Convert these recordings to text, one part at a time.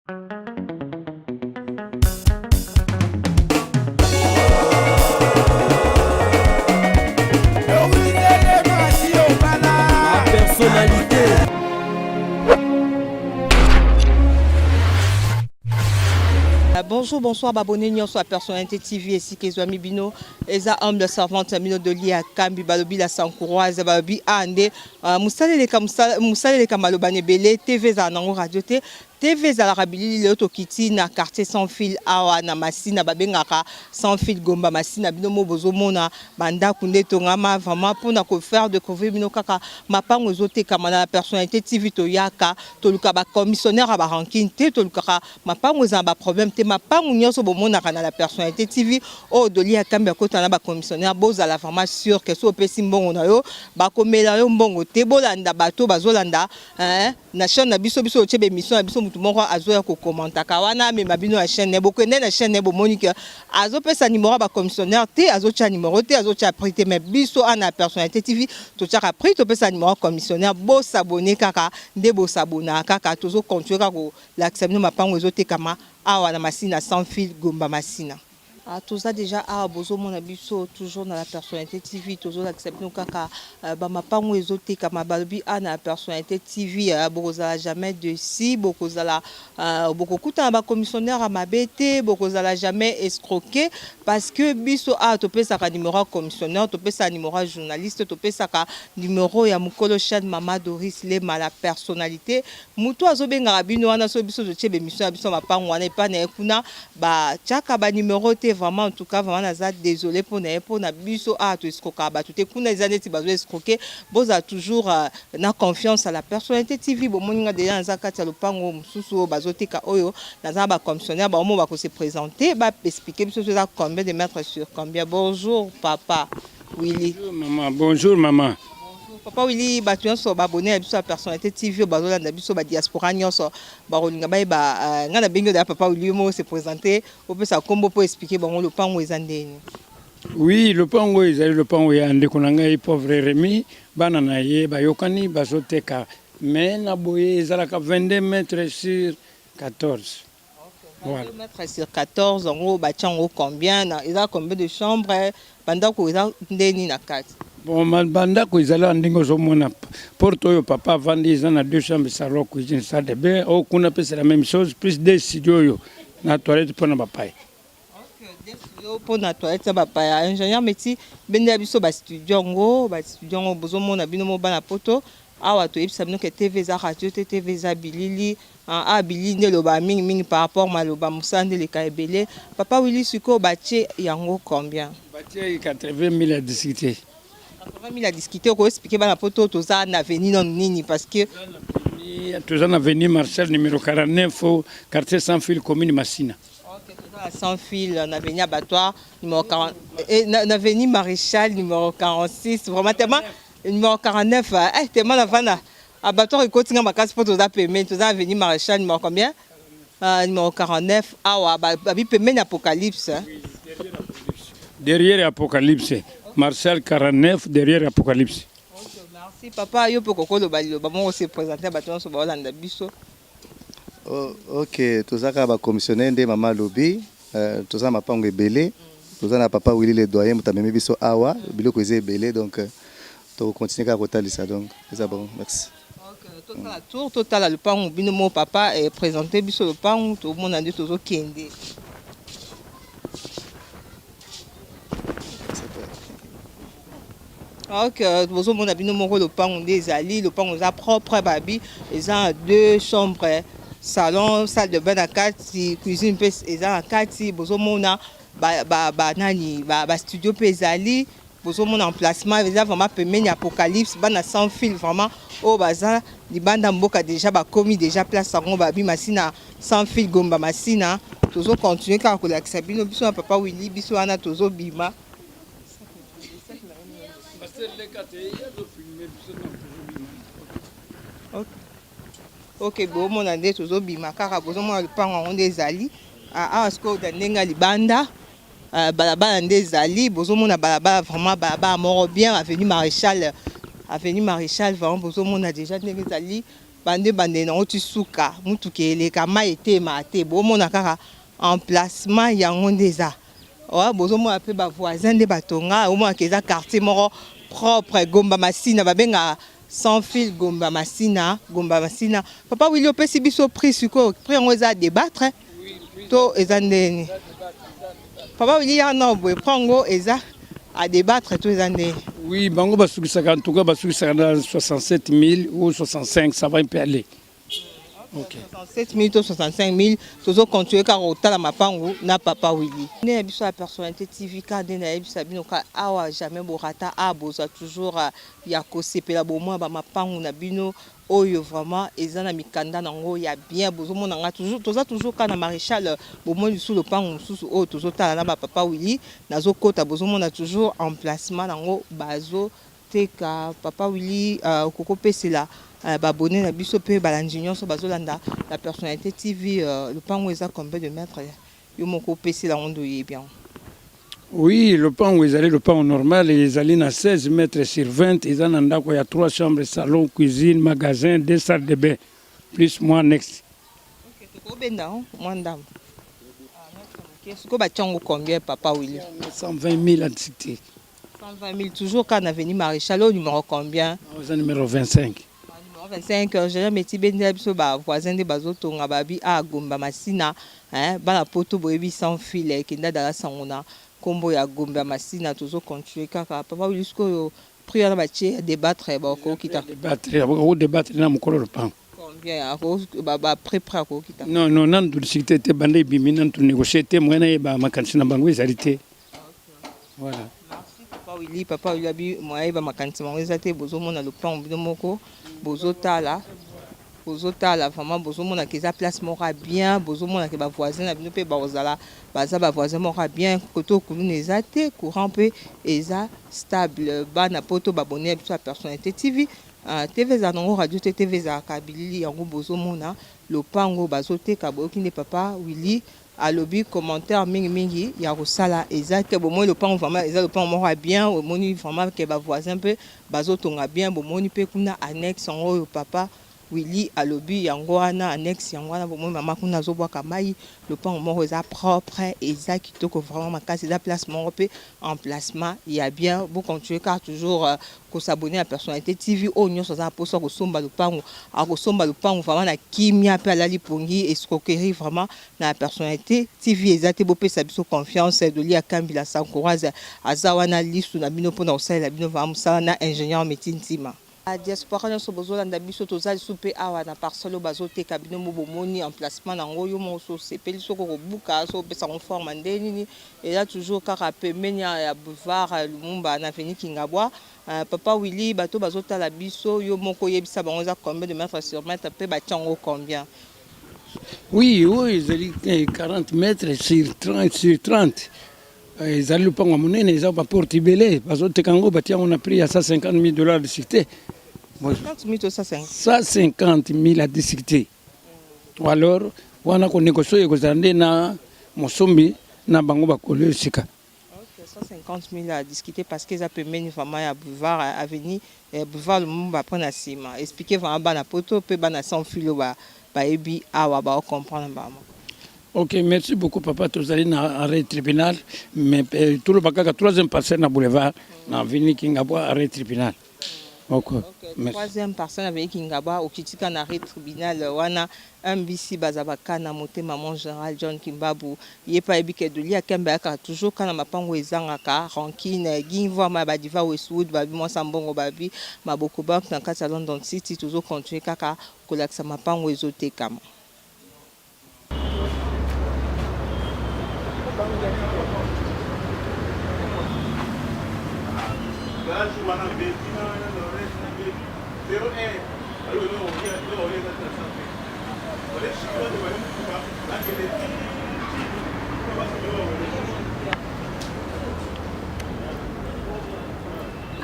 Personnalité. Bonjour, bonsoir, abonné nyonso ya Personnalité TV esika ezwami bino. Eza humble servante ya bino Doli ya Kambi, balobi la Sankouroise, balobi a nde mosala eleka mosala eleka maloba na ebele. TV ezala nango radio te, TV ezalaka bilili. Lelo tokiti na quartier Sans Fil awa na Masina, babengaka Sans Fil Gomba Masina. Bino mo bozomona bandako nde etongama vraiment mpona kofaire découvrir bino kaka mapango ezotekama na Personnalité TV. Toyaka toluka bacommissionnaire ya barancune te, tolukaka mapango eza na baproblème te. Mapango nyonso bomonaka na la Personnalité TV oyo Doli ya Kambi akota na bacommissionnaire, bozala vraiment sûr ke so opesi mbongo na yo, bakomela yo mbongo te. Bolanda bato bazolanda na chaîne na biso. Biso otie bémission na biso, motu moko azoya kokomantaka wana, amema bino na chaîne. Bokende na chaîne, bomoni ke azopesa numéro ya bacommissionnaire te, azotia numéro te, azotia prix te. Mais biso ana Personnalité TV totiaka prix, topesa numéro ya commissionnaire. Bosabone kaka nde bosabonaka kaka, tozocontinue kaka kolakisa bino mapango ezotekama awa na Masina, Sans Fil, Gomba Masina. Ah, toza déjà awa, bozomona biso toujours na la Personnalité TV. Tozolakisa bino kaka bamapango ezotekama. Balobi a na la Personnalité TV bokozala jamais déçus, bokozala bokokutana bacommissionnaire ya mabe te, bokozala jamais escroqué, parce que biso awa topesaka numéro ya commissionnaire, topesaka numéro ya journaliste, topesaka numéro ya mokolo chaîne Mama Doris Lema la personnalité. Motu azobengaka bino wana, so biso totie bémission ya biso mapango wana, epai na ye kuna batiaka banumero te. Vraiment, en tout cas, vraiment naza désolé mpona ye, mpona biso awa toescroquaka bato te. Kuna eza neti bazo escroquer. Bozala toujours na confiance à la Personnalité TV. Bomoni nga déjà naza kati ya lopango mosusu oyo bazoteka oyo, naza na bacommissionnaire baomo bakose présenter, baexpliquer biso eza combien de mètres sur combien. Bonjour papa Willy. Bonjour maman, bonjour maman. Papa Willy, bato nyonso babone ya biso ya Personnalité TV oyo bazolanda biso, badiaspora nyonso bakolinga bayeba. Ngai nabengi oyo papa Willy mo se présente, opesa nkombo mpo expliquer bango lopango eza ndeni. Oui, lopango oyo ezali lopango ya ndeko na ngai pauvre Remi. Bana na ye bayokani, bazoteka. Mais na boye ezalaka 22 mètres sur 14. Voilà. 22 mètres sur 14 yango batia yango combien? Eza combien de chambre? Bandako eza ndeni na kati? Bon, bandako ezali na ndenge ozomona porte oyo papa avandi, eza na deux chambres, salon, cuisine, salle de bain. Oyo kuna mpe c'est la même chose, plus deux studio oyo na toilette mpona bapaya. Studio mpona toilette ya bapaya. Ingénieur meti bendela biso bastudio yango, bastudio yango bozomona bino mo bana poto awa. Toyebisa bino ke TV eza radio te, TV eza bilili. A bilili nde eloba mingimingi par rapport maloba, mosala nde eleka ebele. Papa Willy, sikoyo batie yango combien? Batie 80 000 ya discuter. 80 000 ya discuter. Okoexpliquer bana poto toza na avenue nano nini? Parce que Toza na avenue Marshal numéro 49, quartier Sans Fil, commune Masina. Ok, toza na Sans Fil, na avenue Abattoir numéro 40, na avenue Maréchal numéro 46. Vraiment tellement numéro 49, tellement navanda abattoir ekotinga makasi mpo toza pembeni. Toza avenue Maréchal numéro combien? Numéro 49 awa, babi pembeni Apocalypse. Derrière Apocalypse, Marshal 49, derrière Apocalypse. Okay, merci papa. Yo mpe kokoloba liloba moko, se présente bato nyonso baolanda biso. Oh, ok, toza kaka bacommissionnaire nde mama alobi. Toza na mapango ebele. Toza na papa Willy le doyen, moto amemi biso awa. Biloko eza ebele, donc tokocontinue kaka kotalisa. Donc eza bon, merci. Tosala tour, totala lopango bino mo. Papa, présente biso lopango, tomona nde tozokende. Ok, bozomona bino moko lopango nde ezali. Lopango eza propre, babi eza deux chambres, salon, salle de bain na kati, cuisine mpe eza na kati. Bozomona banani, bastudio mpe ezali. Bozomona emplacement eza vraiment pembeni ya Apocalypse. Bana Sans Fil vraiment oyo baza libanda mboka déjà bakomi déjà place yango, babi Masina, Sans Fil, Gomba Masina. Tozocontinue kaka kolakisa bino. Biso na papa Willy, biso wana tozobima. Ok, bomona nde tozobima kaka, bozomona lopango yango nde ezali awa. Sikoyo na ndenge ya libanda, balabala nde ezali, bozomona balabala, vraiment balabala moko bien, avenue Maréchal, avenue Maréchal. Vraiment bozomona déjà ndenge ezali. Banda ebandeli nango ti suka mutuka eleka mayi etelemaka te bomona kaka emplacement yango nde eza bozomona pe ba voisin nde batonga omona ke eza quartier moko propre gomba masina babengaka sans fil gomba masina gomba masina papa willy opesi biso prix sikoyo prix yango eza debattre to eza ndeni papa willy ya no boye prix yango eza à débattre to eza ndeni Oui, bango basukisaka en tout cas basukisaka na 67 000 ou 65 ça va un peu aller. Ok. 67 000 to 65 000 tozo continuer kaka kotala mapangu na papa Willy. Nde na biso ya personnalité TV kaka nde nayebisa bino ka awa jamais borata a bozwa toujours ya kosepela bomona ba mapangu na bino Oyo vraiment eza na mikanda nango ya bien bozo mona nga toujours toza toujours kaka na marechal bomoni lisusu lopangu mususu oyo tozo tala na ba papa Willy nazo kota bozo mona toujours emplacement nango bazo teka papa Willy okoki kopesela ba abonne na biso pe balandi nionso bazo landa la personnalite TV lopangu eza combien de mètres Yo moko opesela yango nde oyebi yango. Oui lopango ezali lopango normal ezali na 16 mètres sur 20 eza na ndako ya 3 chambres salon cuisine magasin deux salles de bain plus mwa annexe. Ok tokobenda yango mwa ndambo. Sikoyo batia yango combien papa Willy? 120 000 à discuter. 120 000 toujours kaka na avenue Marechal oyo numero combien? Eza numero 25. Numéro 25 Jeremy eti bendela biso ba voisin nde bazotonga babi a Gomba Masina hein bana poto boyebi sans fil ekenda dala sango na kombo ya Gomba Masina tozo continuer kaka papa Willy sikoyo prix wana batie ya debattre bakokita debattre bako debattre na mokolo lopango combien ako ba ba prix près akokita non non nanu to discuter te banda ebimi nanu to negocier te moyen nayeba makanisi na bango ezali te Voilà. Merci papa Willy, papa Willy abi moyen ba makanisi bango eza te bozomona lopango bino moko bozotala bozotala vraiment bozomona ke eza place moko ya bien bozomona ke ba voisin na bino pe bakozala baza ba voisin moko ya bien kote kuluna eza te courant pe eza stable bana poto babone ya biso ya personnalité TV uh, TV ezala nango radio te TV ezalaka bilili yango bozomona lopango bazoteka boyoki nde papa Willy Alobi commentaire mingi mingi ya kosala eza te bomoni lopango vraiment eza lopango moko ya bien omoni vraiment ke ba voisin pe bazotonga bien bomoni pe kuna annexe yango oyo papa Willy alobi yango wana annexe yango wana bomoni mama kuna azobwaka mayi lopango moko eza propre eza kitoko vraiment makasi eza place moko pe emplacement ya bien bo continuer kaka toujours ko s'abonner na personnalite TV oyo nionso aza na posa kosomba lopango akosomba lopango vraiment na kimia pe alali pongi escroquerie vraiment na personnalite TV eza te bopesa biso confiance Dolly Akambi la Sankouraze aza wana lisu na bino pona kosalela bino vraiment musala na ingenieur Meti Ntima. Ba diaspora nionso bozolanda biso toza lisusu pe awa na parcelle oyo bazoteka bino mo bomoni emplacement nango yo moko soki osepeli soki okobuka soki opesa yango forme nde nini Eza toujours kaka pembeni ya boulevard Lumumba na avenue Kingabwa. Papa Willy bato bazo tala biso yo moko yebisa bango eza combien de mètres sur mètre pe batia yango combien? Oui, oyo ezali 40 mètres sur 30 sur 30. Ezali lopango ya monene, eza ba porte ebele, bazoteka yango batia yango na prix ya 150 000 dollars discuté. 50 000 to 150? 150 000 à discuter. Alors wana ko negocier ekozala nde na mosombi na bango bakolo esika. Ok, 150 000 à discuter parce que eza pembeni vraiment ya boulevard avenue eh, boulevard Lumumba après na sima. Expliquer vraiment bana poto pe bana sans fil oyo ba bayebi awa ba comprendre bango. Ok, merci beaucoup papa, tozali na arrêt tribunal mais eh, toloba kaka troisième parcelle na boulevard na avenue Kingabwa arrêt tribunal. Ok, okay. Troisième parcelle avenue Kingabwa okitika na arrêt tribunal wana MBC baza bakana motema mon général John Kimbabu ye pe ayebi ke Dolly Akembe ayakaka toujours kana mapango ezangaka rancune Gingvwama ya ba Diva Westwood babi mwasa mbongo babi maboko bank na kati ya London City tozo continuer kaka kolakisa mapango ezotekama.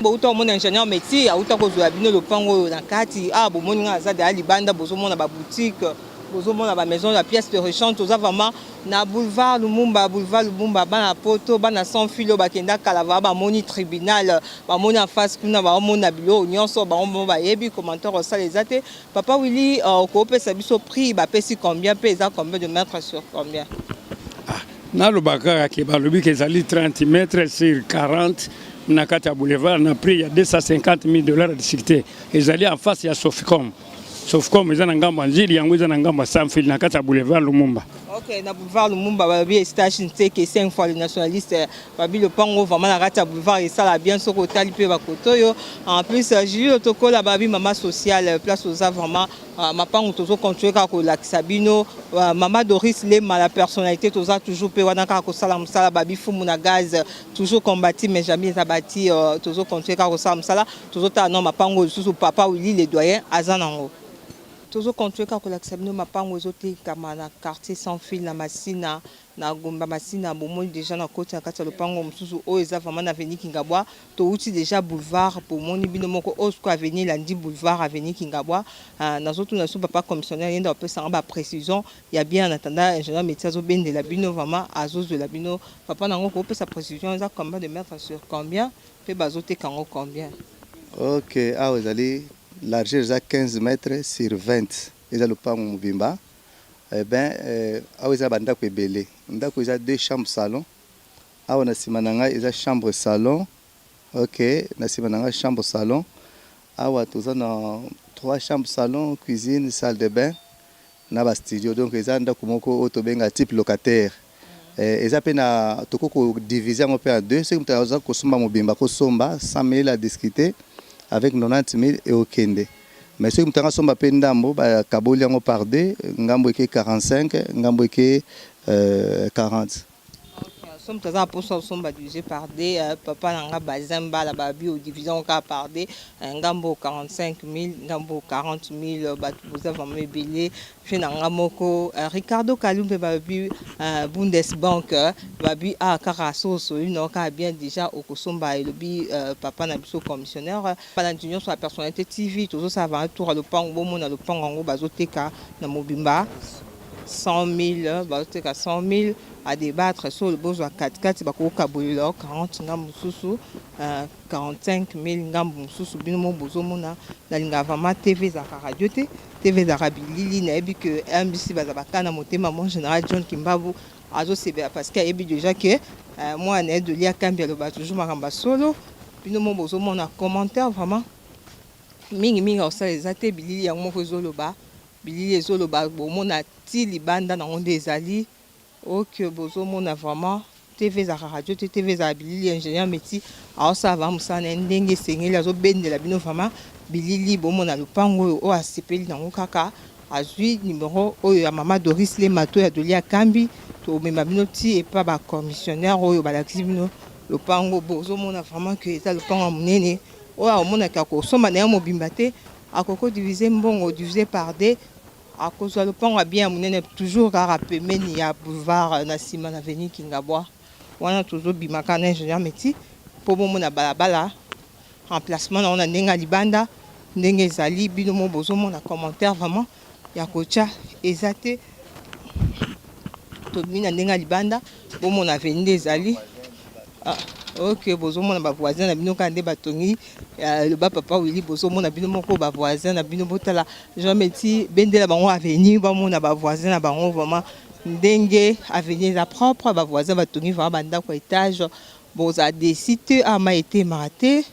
Bowuta komona ingenieur Meti awuta kozwela bino lopango oyo na kati awa bomoni nga aza deja libanda bozomona ba boutique. Bozomona ba maison ya pièce de rechange. Toza vraiment na boulevard Lumumba, boulevard Lumumba. Bana poto, bana sans fil oyo bakenda kala, va bamoni tribunal, bamoni en face kuna, baomona biloko nyonso bango bayebi. Commentaire osala eza te. Papa Willy, okopesa biso prix bapesi combien, mpe eza combien de mètres sur combien? Ah, naloba kaka ke balobi ke ezali 30 mètres sur 40 na kati ya boulevard, na prix ya 250 000 dollars. Discuté. Ezali en face ya Soficom. Soficom eza na ngambo ya Njili, yango eza na ngambo ya sans fil, na kati ya boulevard Lumumba. Ok, na boulevard Lumumba. Balobi Estache Nteke, 5 fois le nationaliste, babi lopango vraiment na kati ya boulevard esala bien. Soki otali mpe bakoto oyo, en plus Julie Otokola, babi mama sociale, place oza vraiment mapango. Tozocontinue kaka kolakisa bino. Mama Doris Lema, la personnalité, toza toujours mpe wana kaka kosala mosala. Babi fumu na gaz, toujours combati mais jamais abati. Tozocontinue kaka kosala mosala. Tozotala no mapango lisusu papa Willy le doyen aza nango. Tozocontinue kaka kolakisa bino mapango ezotekama na quartier sans fil, na Masina, na Gomba Masina. Bomoni déjà na koti, na kati ya lopango mosusu oyo eza vraiment na avenue Kingabwa. Touti déjà boulevard, bomoni bino moko oyo sikoyo avenue elandi boulevard, avenue Kingabwa. Nazotuna so papa commissionnaire ye nde apesanga baprécision ya bien. En attendant, ingénieur métier azobendela bino vraiment, azozwela bino papa nango kopesa précision. Eza combien de mètres sur combien, mpe bazoteka yango combien? Ok, awa ezali largeur eza 15 mètres sur 20, eza lopango mobimba. Eh ben, awa eza bandako ebele. Ndako eza deux chambre salon. Awa na nsima na ngai eza chambre salon. Ok, na nsima na ngai chambre salon. Awa toza na trois chambre salon, cuisine, salle de bain na bastudio. Donc eza ndako moko oyo tobenga type locataire. Eza mpe na tokoki kodivise yango mpe en deux. Soki moto aza kosomba mobimba, kosomba 100 000 à discuter avec 90 000 eokende. Mais soki moto anga asomba mpe ndambo, bakaboli yango par deux, ngambo eke 45, ngambo eke 40. So moto aza na mposa osomba divisé par deux, papa na nga bazin mbala babi odiviser yango kaka par deux, ngambo 45 000, ngambo 40 000. Bato boza vraiment ebele. Mpe na nga moko Ricardo Kalumbe, babi Bundesbank, babi a kaka soso ino kaka bien déjà okosomba. Elobi papa na biso commissionnaire. Balandi nyonso ya Personnalité TV, tozosala vraiment tour ya lopango. Bomona lopango yango bazoteka na mobimba 100 000, bazoteka 100 000 à débattre. So bozwa katikati, bakokabolela 40 ngambo mosusu, 45 000 ngambo mosusu. Bino mo bozomona. Nalingaka vraiment TV ezalaka radio te, TV ezalaka bilili. Nayebi ke MBC baza baka na motema. Mon général John Kimbabu azosebela parce que ayebi déjà ke mwana ye Doli Akambi aloba toujours makambo ya solo. Bino mo bozomona. Commentaire vraiment mingimingi akosala eza te. Bilili yango moko ezoloba, bilili ezoloba. Bomona ti libanda nango nde ezali. Ok, bozomona vraiment, TV ezalaka radio te, TV ezala bilili. Ingénieur métier aosala vraiment mosala na ye ndenge esengeli, azobendela bino vraiment bilili. Bomona lopango oyo, oyo asepeli nango kaka azwi numero oyo ya mama Doris Lemato ya Doli Akambi. Tomema bino ti epa bacommissionnaire oyo balakisi bino lopango. Bozomona vraiment ke eza lopango ya monene. Oyo aomonaka kosomba na ye mobimba te, akoki kodivise mbongo, divise par deux, akozwa lopango ya bien ya monene. Toujours kaka pembeni ya boulevard, na nsima na avenue Kingabwa wana. Tozobima kaka na ingénieur métier mpo bomona balabala, emplacement nango na ndenge ya libanda ndenge ezali. Bino mo bozomona. Commentaire vraiment ya kotya eza te. Tobimi na ndenge ya libanda, bomona avenue nde ezali. Ah, ok, bozomona bavoisin na bino kaka nde batongi. Loba papa Willi, bozomona bino moko bavoisin na bino. Botala Jean Meti, bendela bango avenue, bamona bavoisin na bango vraiment ndenge avenue eza propre. Bavoisin batongi vraiment bandako ya étage. Bozala déçus te. Ama etemaka te,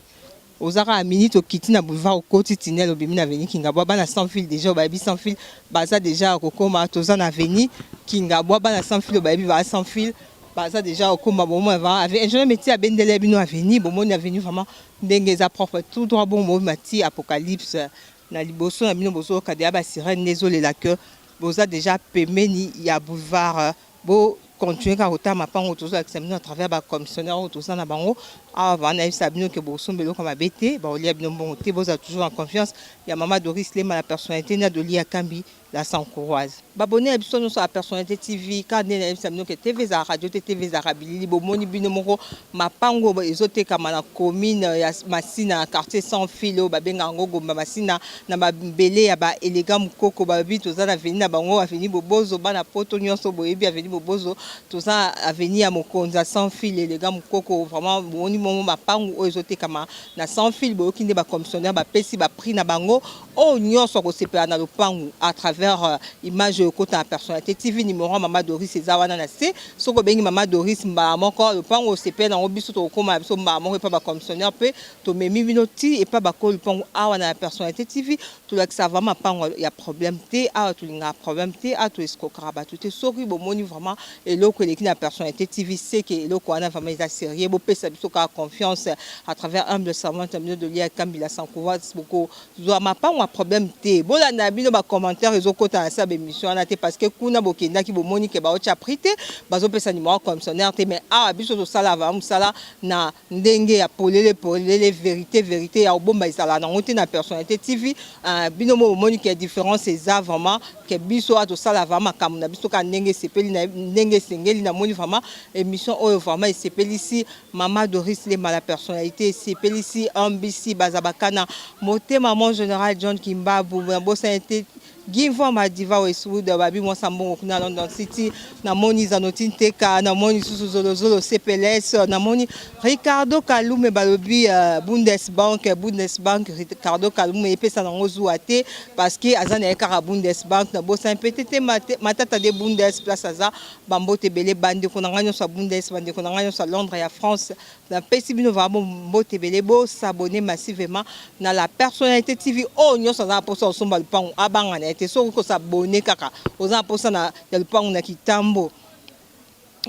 oza kaka minute okiti na boulevard, okoti tunnel, obimi na avenue Kingabwa. Bana sans fil déjà bayebi, sans fil baza déjà kokóma. Toza na avenue Kingabwa. Bana sans fil bayebi, baa sans fil baza déjà okóma. Bomona ingénieur métier abendele bino avenue. Bomoni avenue vraiment ndenge eza propre, tout droit. Bongo bobima ti Apocalypse na liboso na bino. Bozoyoka deya basirene nde ezolela ke boza déjà pembeni ya boulevard. Bo continue kaka kotala mapango tozolakisa bino à travers bacommissionnaire oyo toza na bango. Awa vraiment nayebisa bino ke bokosomba eloko ya mabe te, bakolia bino mbongo te, bozala toujours en confiance ya mama Doris Lema la personnalite na Dolly ya Kambi la Sankouroise. Ba abonnes ya biso nionso ya personnalite TV kaka nde nayebisa bino ke TV ezalaka radio te, TV ezalaka bilili, bomoni bino moko mapangu oyo ezotekama na commune ya Masina na quartier sans fil oyo babengaka yango Gomba Masina na mabele ya ba Elegant Mukoko, balobi toza na avenue na bango avenue Bobozo, bana poto nionso boyebi avenue Bobozo, Toza avenue ya mokonzi ya sans fil elega mukoko vraiment bomoni bongo mapangu oyo ezotekama na sans fil boyoki nde ba commissionnaire bapesi ba prix na bango oyo nyonso akosepela na lopangu à travers euh, image oyo ekota na personnalité TV numéro ya mama Doris eza wana na se soki obengi mama Doris mbala moko lopangu osepela nango biso tokokoma na biso mbala moko epa ba commissionnaire mpe tomemi bino ti epa bakolo lopangu awa na personnalité TV Tolakisaka vraiment mapango ya problème te awa tolingaka problème te awa to escroquaka batu te soki bomoni vraiment eloko eleki na personnalité TV ce que eloko wana vraiment eza serieux bopesa biso kaka confiance à travers humble servante na bino Dolia Kambila Sankouvas bokozwa mapango ya problème te bolanda na bino ba commentaire ezokota na se ya ba émission wana te parce que kuna bokendaki bomoni ke baotia prix te bazopesa numéro ya commissionnaire te mais awa biso tosala vraiment mosala na ndenge ya polele polele verite verite ya kobomba ezala nango te na personnalité TV uh, bino mo bomoni ke différence eza vraiment ke biso awa tosala vraiment makambo na biso kaka ndenge esepeli na ndenge esengeli. Namoni vraiment émission oyo vraiment esepelisi mama Doris Lema la personnalité, esepelisi Ambisi Bazabakana motema mon général John Kimbabu, nabosani te Gimvua Madiva Westwood babi mwasa mbongo kuna London City, namoni Zanoti Nteka, namoni susu Zolozolo CPLS, namoni Ricardo Kalume balobi uh, Bundesbank, Bundesbank Ricardo Kalume epesa nango zuwa te parce que aza na ye kaka Bundesbank, nabosani mpe te te Matata de Bundes place aza bambote ebele bandeko na ngai nyonso ya Bundes, bandeko na ngai nyonso ya Londres ya France. Napesi bino vraiment mbote ebele, bo s'abonner massivement na la personnalité TV. Oyo nyonso aza na posa kosomba lupangu abanga na ye te, soki ko s'abonner kaka oza na posa na ya lupangu na Kitambo,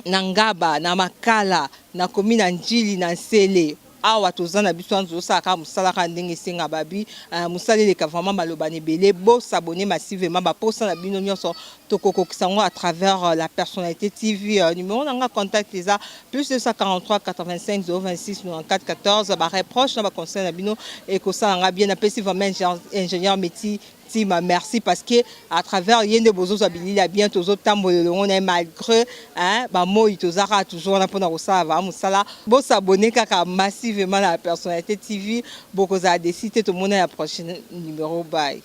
na Ngaba, na Makala, na commune ya Ndjili, na Nsele, awa toza na biso wana tozosala kaka mosala kaka ndenge esenga babi uh, mosala eleka vraiment maloba na ebele. Bo s'abonner massivement, baposa na bino nyonso tokokokisa yango à travers euh, la personnalité TV. Euh, numéro na nga contact eza plus 243 85 026 94 14. Ba reproche na ba conseil na bino ekosala nga bien. Napesi vraiment ingénieur Meti Tima merci parce que à travers ye nde bozozwa bilili ya bien, tozotambola elongo na ye malgré hein, bamoi toza kaka toujours wana mpona kosala va mosala. Bosabone kaka massivement na la personnalité TV, bokozala desi te. Tomona ya prochain numéro, bye.